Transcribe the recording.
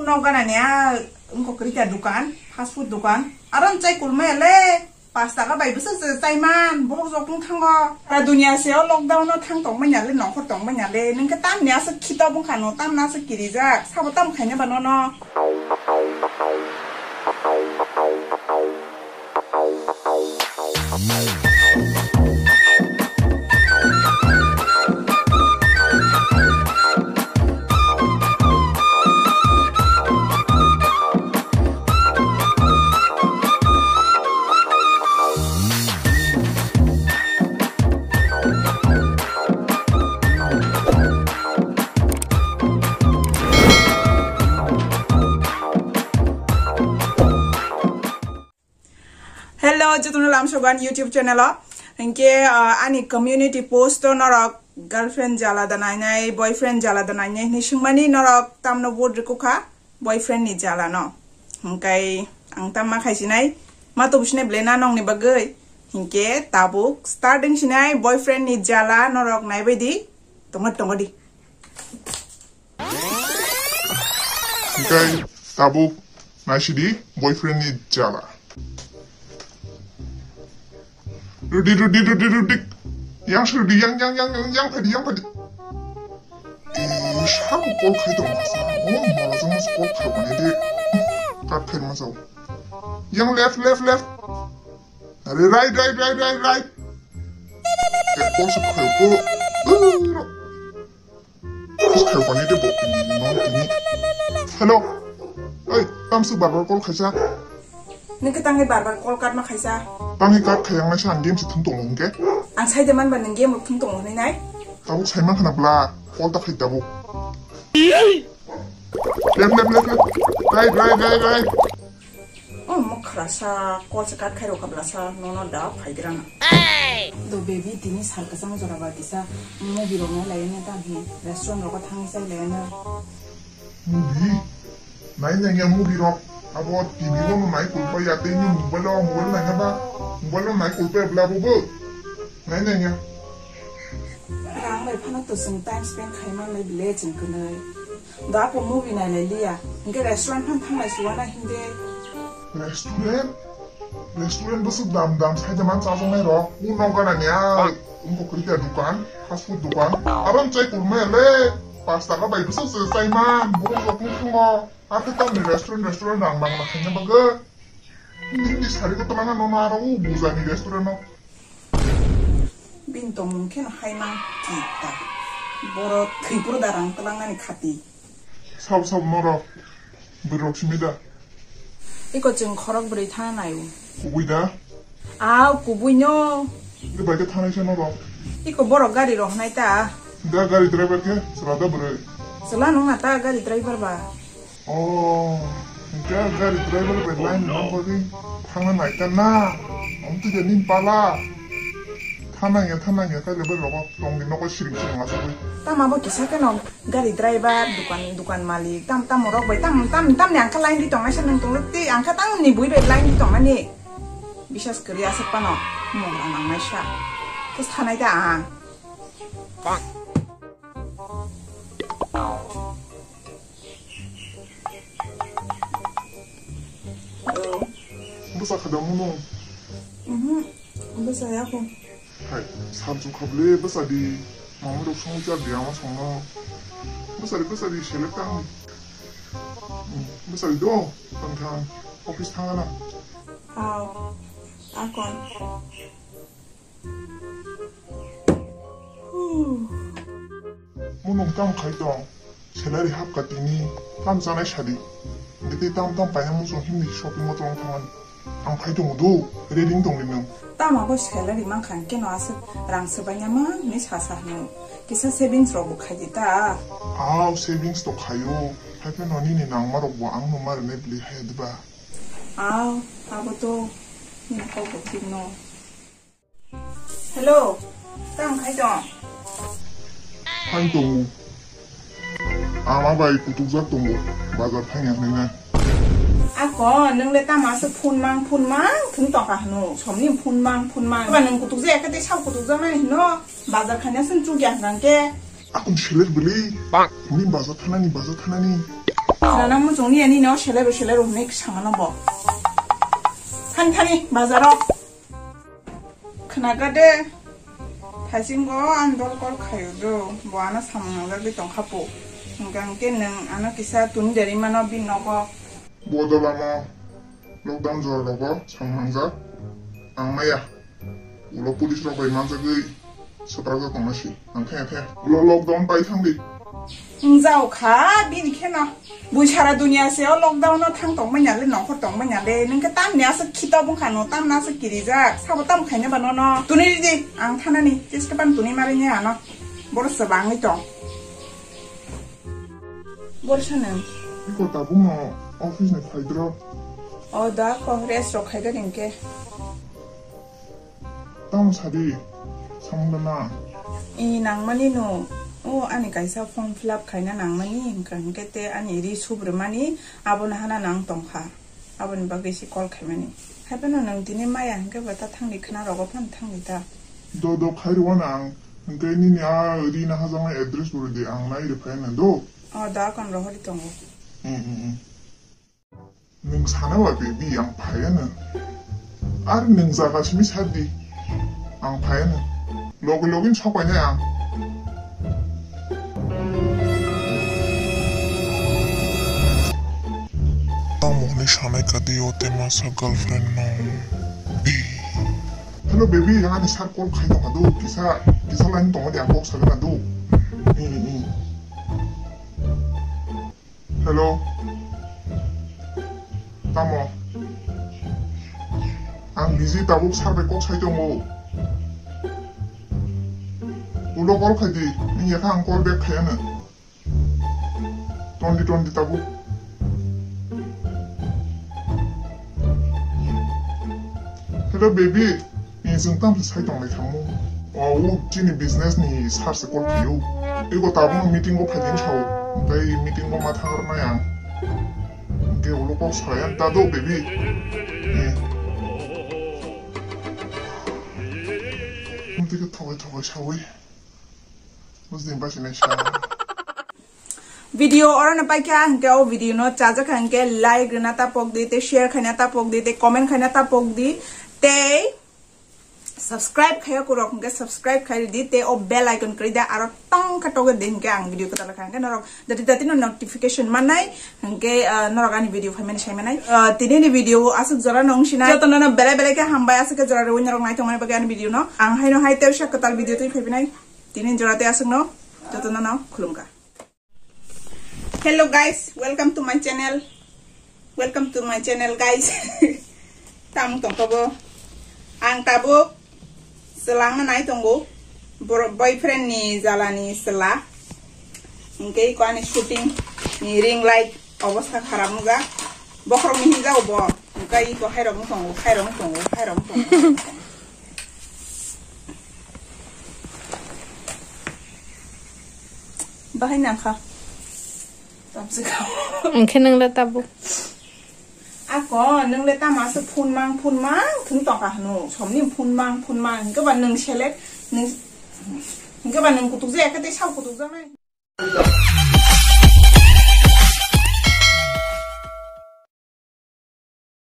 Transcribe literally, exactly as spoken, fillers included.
Nokganani a wngkok kwrwikha dukan, fast food dukan. Aron chai kulmaya le, pash taka bai bwswk se chaiman, bohok jok wng thango. Sara dunia se o lockdown o thang tong manya le, nongkhor tong manya le. Nwng khe tamni aswk khito bwkha no, tamni aswk kirijak. Sabo tam khaina ba nono. Hello, jotono lamsogan YouTube channel o. Hinkhe, ah, ani community post o norok girlfriend jala da nainai, boyfriend jala da nainai hinwi swngmani norok tamno vote rikukha boyfriend ni jala no. Hinkhe ang tamma khaisinai, ma tubusine blena nongni bagwi. Hinkhe tabuk starting sinai boyfriend ni jala norok naibaidi tongo tongo di. Hinkhe tabuk naisidi boyfriend ni jala. Rudi, rudi, rudi, rudi. Yang si rudi, yang, yang, yang, yang, yang phadi, yang phadi. Eh, sabo call khai tong masa. Oh, mala jang call khai mani de. Cut khai masa. Yang left, left, left. Are right, right, right, right, right. Eh, call sa khai ko. Hello. Oi, tamsuk barbar call khaisa. Nini khe tangwi barbar call katma khaisa. Tangwi kat khayang naisa ang game se thum tongo hwnkhe. Ang saide manba nwng game rok thum tongo hwnwi nai. Tabuk saima khana bla call ta khai tabuk. Left, left, left, left. Right, right, right, right. Oh, mokhrasa, call se kat khairokha blasa, nono da phaigrana. Do baby, tini sal kwchang jora ba kisa movie rok nai lai ne ta hi, restaurant rok thang sai lai ne. Movie? Nai nai ya movie rok. Abo T V o no nai kulpa ya, tei ni mobile o mobile nai ya ba. Mobile o nai kulpa ya bla bo bo. Nai nai ya. Rang bai phano to sing time spend khai man lai bile ching kunai. Da ko movie nai lai liya. Hingke restaurant phan thang lai suwa na hingke. Restaurant? Restaurant bwswk dam dam sai jaman chajaknai rok. U nokga nani a wngkha kwrwikha dukan, fast food dukan. Abang chai kurmaya le, pash taka bai bwswk se chaiman, borok rok wng thango. Akhe tamni restaurant, restaurant rang bangla khaina bagwi. Nini sari ko twlangna nono aro u bujani restaurant o. Bini tongmung kheno hai mang kita. Boro thwipro da rang twlangnani khati. Sabo sabo norok bwrwi rok simi da. Iko chwng khorok bwrwi thana nai o. Kubui da? Aw, kubui no. Iko bai khe thanai se norok. Iko borok gari rok hnai ta. Da gari driver khe chwla da bwrwi. Chwla nung na ta gari driver ba. Oh, hingke gari driver bai line rok bagwi thangna naikha na? Omo twi nini pala. Thanangya, thanangya, kailaibari rogo tongni nogo siring siring asugwi. Tamo bo kisa kheno gari driver, dukan, dukan malik, tam, tamo rok bai tam, tam, tamni angkha line di tongnaisa nwng tonglo tei angkha tamni bui bai line di tongmani. Bisas kwrwi aswk phano mung rang nangnaisa. Khe sanai da ang. Bwsa kha da muno? Mhm. Bwsa ya ko. Hai, sab ju khable bwsa di. Mama rok song char di ama song no. Bwsa di, bwsa di select ang. Hmm, bwsa di do. Tang tang. Office thang na. Aw. Akon. Munung tam khai tong, salary hapkha tini, tam chanai sadi. Hingke tei tam tam paina muchung himni shopping mall tong thangani. Ang phai tongo do, ready wng tongdi nwng. Tamo bo salary mankha hingke no aswk rang swbaina ma hinwi sa sa hino. Kisa savings rok bo khai di ta. Aw, savings to khaio. Hai phano nini nangma rok bo ang no ma rwnai bwlwi hai diba. Aw, abo to nini kok bo thik no. Hello, tamo khai tong? Hai tongo. Ama bai kutukjak tongo, bazar thangya hinwi nai. Ako, nwng le tamo aswk phone mang, phone mang thwng tongkha hwno? Somni phone mang, phone mang. Eba nwng kutukjak ya khe tei sabo kutukjaknai hwno? Bazar khaina swng chukya hwnkha khe. Akon seler bwlwi. Bang. Nini bazar thanani, bazar thanani. Khna nang muchung ni ani no selero selero hwnwi sama no bo. Thani thani bazaro. Khna ga de. Thaisingo ang dol kol khayo do. Bo ano samung nangjagwi tongkha po. Hwnkhe nwng ano kisa tuni deri mano bini nogo. Bo dolamo lockdown jora rogo samung nangjak. Ang maya. Ulo police rok bai manjagwi swprak jak tongma si. Ang khe khe. Ulo lockdown pai thang di. Wngjao kha bini kheno. Bui sara dunia se o lockdown no thang tong manya le, nongkhor tong manya le. Nwng khe tamni aswk khito bung kha no, tamni aswk kirijak. Sabo tam khaina ba nono. Tuni di ang thanani. Cheska pan tuni mari ne ano. Boro swbangwi tong. Boro sana. Iko tabuk no office ni phaidro. O da ko rest rok khai gari hwnkhe. Tamo sadi, samung na. I nangmani no, o ani kaisa form fill up khaina nangmani, hwnkha hwnkhe te ani ri subrwmani, abono hana nang tongkha. Aboni bagwi se call khaimani. Haiphano nwng tini maya hwnkhe bo ta thangdi khna rogo phano thangdi ta. Do do khai rwna ang, hwnkhe nini a ri na hajaknai address bo rwdi ang nai rwphai na do. O da kon rohori tongo. Mm, mm, mm. Nwng sana ba baby ang phaiya nw. Ar nwng jaga simi sadi. Ang phaiya nw. Logi logi sok painai ang. Tamo hwnwi sanai kadi o te masa girlfriend no. Bi. Hello baby, ani sir call khai tongma do. Kisa, kisa line tongo de ang kok sagana do. Ni, ni, ni. Hello. Tamo. Ang busy tabuk sir bai kok sai tongo. Ulo call khai di. Nini yakha ang call back khai ano. Twenty twenty tabuk. Hello baby. Ni chwng tamo sai tong lai thangmo. O, o chini business ni sir se call khayo. Ego tabuk meeting o phaidi sao. Tei meeting o ma thang rwnai ang. Ke ulo kok sai ang ta do baby. Eh. Mutike thogai thogai sawi. Bujdi ba sinai sa. Video oro no paikha hwnkhe o video no chajak kha hwnkhe like rwna ta pok di, tei share khaina ta pok di, tei comment khaina ta pok di, tei subscribe khaiya kurok hwnkhe subscribe khai di, tei o bell icon kwrwi da aro tong kha toge di hwnkhe ang video kwtal kha hwnkhe norok dati dati no notification mannai hwnkhe, ah, norok ani video phaimani saimanai. Ah, tini ni video o aswk jora no wngsinai joto no belai belai khe hambai aswk khe jora rwui norok naitongmani bagwi ani video no ang haino hai tei usa kwtal video twi phaipinai tini jora tei aswk no joto no no khulumkha. Hello guys, welcome to my channel. Welcome to my channel guys. Tamo tongkha bo. Ang tabuk selangna nai tongo. Boro boyfriend ni jalani sela. Hingke iko ani shooting ni ring light obostha kharap wngja. Bokhorok ni hinjao bo. Hingke iko hairok wng tongo, hairok wng tongo, hairok wng tongo. Bahai nangkha. Tamswk. Hwnkhe nwng le tabuk. Ako, nwng le tama se phone mang, phone mang, thung tongkha hwno. Somni phone mang, phone mang. Hwnkhe ba nwng selek, nwng, hwnkhe ba nwng kutuk jaya khe tei sal kutuk janai.